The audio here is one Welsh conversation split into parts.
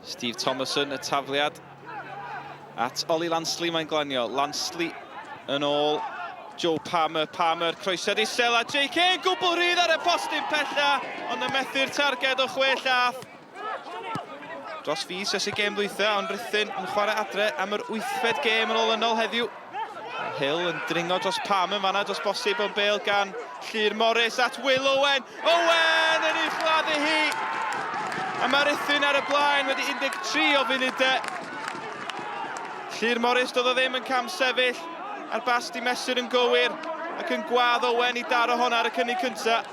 Steve Thomason, y tafliad at Ollie Lansley, mae'n glanio. Lansley yn ôl Joe Palmer, Palmer, croesiad isel a JK yn gwbl rhydd ar y postyn pella, ond yn methu'r targed o chwe llath. Dros fis ers y gêm ddwytha, ond Rhuthun yn chwarae adre am yr wythfed gêm yn olynol heddiw. Hill yn dringo dros Palmer fanna, dros bosib ond bel gan Llyr Morris at Will Owen. Owen yn ei chladdu hi! A mae Rhuthun ar y blaen wedi 13 o funudau. Llyr Morris doedd o ddim yn cam sefyll a'r bas di mesur yn gywir ac yn gwadd Owen i daro honna ar y cynnig cyntaf.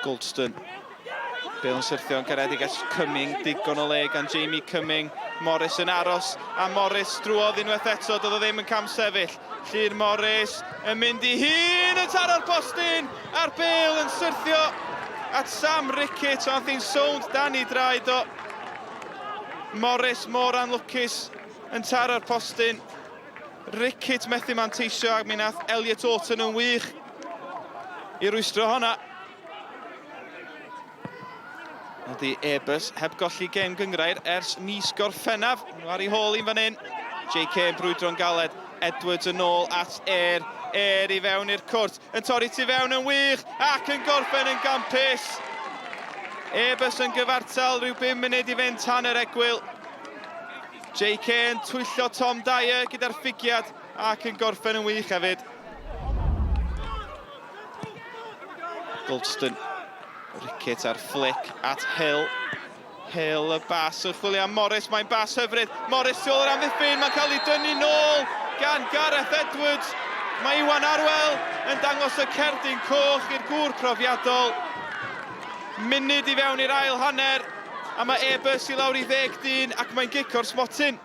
Goldston. Bale yn syrthio yn garedig at Cumming, digon o le gan Jamie Cumming. Morris yn aros, a Morris drwodd unwaith eto, doedd o ddim yn cam sefyll. Llŷr Morris yn mynd i hun yn taro'r postyn, a'r Bale yn syrthio at Sam Ricketts, ond hi'n sownd dan i draed o. Morris mor anlwcus yn taro'r postyn. Rickett methu manteisio ac mi nath Elliot Orton yn wych i rwystro honna. Ydy Airbus heb golli gêm gyngrair ers mis Gorffennaf. Nhw ar ei hôl un fan hyn. JK yn brwydro'n galed. Edwards yn ôl at Air. Air i fewn i'r cwrt. Yn torri tu fewn yn wych ac yn gorffen yn gampus. Airbus yn gyfartal rhyw 5 munud i fynd tan yr egwyl. JK yn twyllo Tom Dyer gyda'r ffigiad ac yn gorffen yn wych hefyd. Goldston, Rickett ar flick at Hill. Hill y bas yn chwilio am Morris, mae'n bas hyfryd. Morris tu ôl yr amddiffyn, mae'n cael ei dynnu nôl gan Gareth Edwards. Mae Iwan Arwel yn dangos y cerdyn coch i'r gŵr profiadol. Munud i fewn i'r ail hanner, A mae Airbus i lawr i ddeg dyn ac mae'n gic o'r smotyn.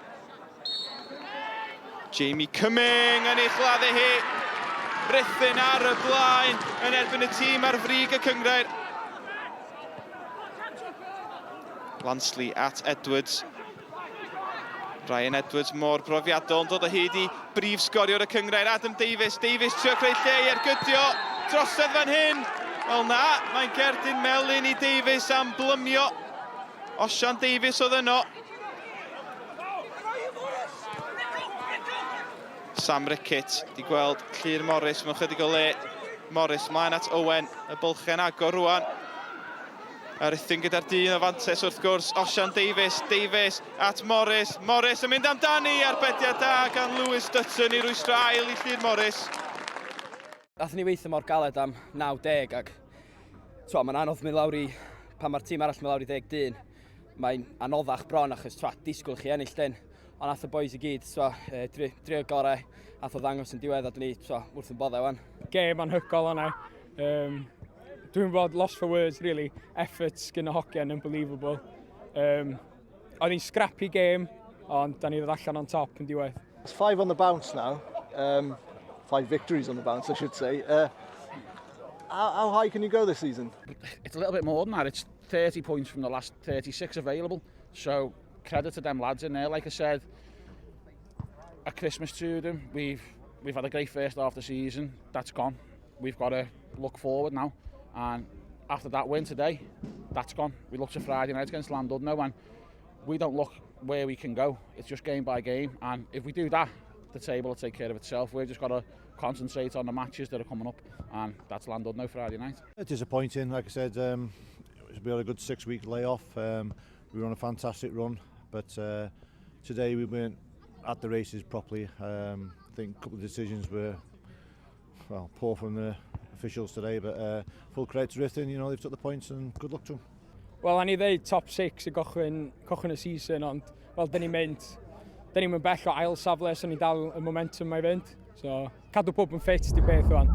Jamie Cumming yn ei chladdu hi. Rhuthun ar y blaen yn erbyn y tîm ar frig y cyngrair. Lansley at Edwards. Ryan Edwards mor brofiadol yn dod o hyd i brif sgoriwr y cyngrair, Adam Davies. Davies trio creu lle i ergydio drosedd fan hyn. Wel na, mae'n gerdyn melyn i Davies am blymio. Osian Davies oedd yno. Sam Rickett di gweld Llyr Morris mewn chydig o le. Morris mlaen at Owen, y bylchau'n agor rwan. A Rhuthun gyda'r dyn o fantes wrth gwrs, Osian Davies, Davies at Morris, Morris yn mynd amdani, arbediad da gan Lewis Dutton i rwystro ail i Llŷr Morris. Nathon ni weithio mor galed am 90 ac twa, mae'n anodd mynd lawr i, pan mae'r tîm arall mynd lawr i 10 dyn, mae'n anoddach bron achos twa, disgwyl chi ennill dyn. Ond nath y boys i gyd, twa, e, drio, drio gorau, nath o ddangos yn diwedd a dyn ni twa, wrth yn boddau wan. Gêm anhygoel yna. Um, Dwi'n bod lost for words, really. Efforts gyda hogiau yn unbelievable. Um, oedd hi'n scrappy game, ond da ni ddod allan on top yn diwedd. It's five on the bounce now. Um, five victories on the bounce, I should say. Uh, how, how high can you go this season? It's a little bit more than that. It's 30 points from the last 36 available. So credit to them lads in there. Like I said, at Christmas to them, we've we've had a great first half of the season. That's gone. We've got to look forward now. And after that win today, that's gone. We look to Friday night against Llandudno and we don't look where we can go. It's just game by game. And if we do that, the table will take care of itself. We've just got to concentrate on the matches that are coming up and that's Llandudno Friday night. Disappointing, like I said, um, we had a good six-week layoff. Um, we were on a fantastic run, but uh, today we weren't at the races properly. Um, I think a couple of decisions were well, poor from the officials today, but uh, full credit to Ruthin, you know, they've took the points and good luck to them. Wel, a ni ddeud top 6 i gochwyn, cochwyn y season, ond fel dyn ni'n mynd, dyn ni'n mynd bell o ail safle, so ni'n dal y momentum mae fynd. So, cadw pob yn ffit di peth o'n.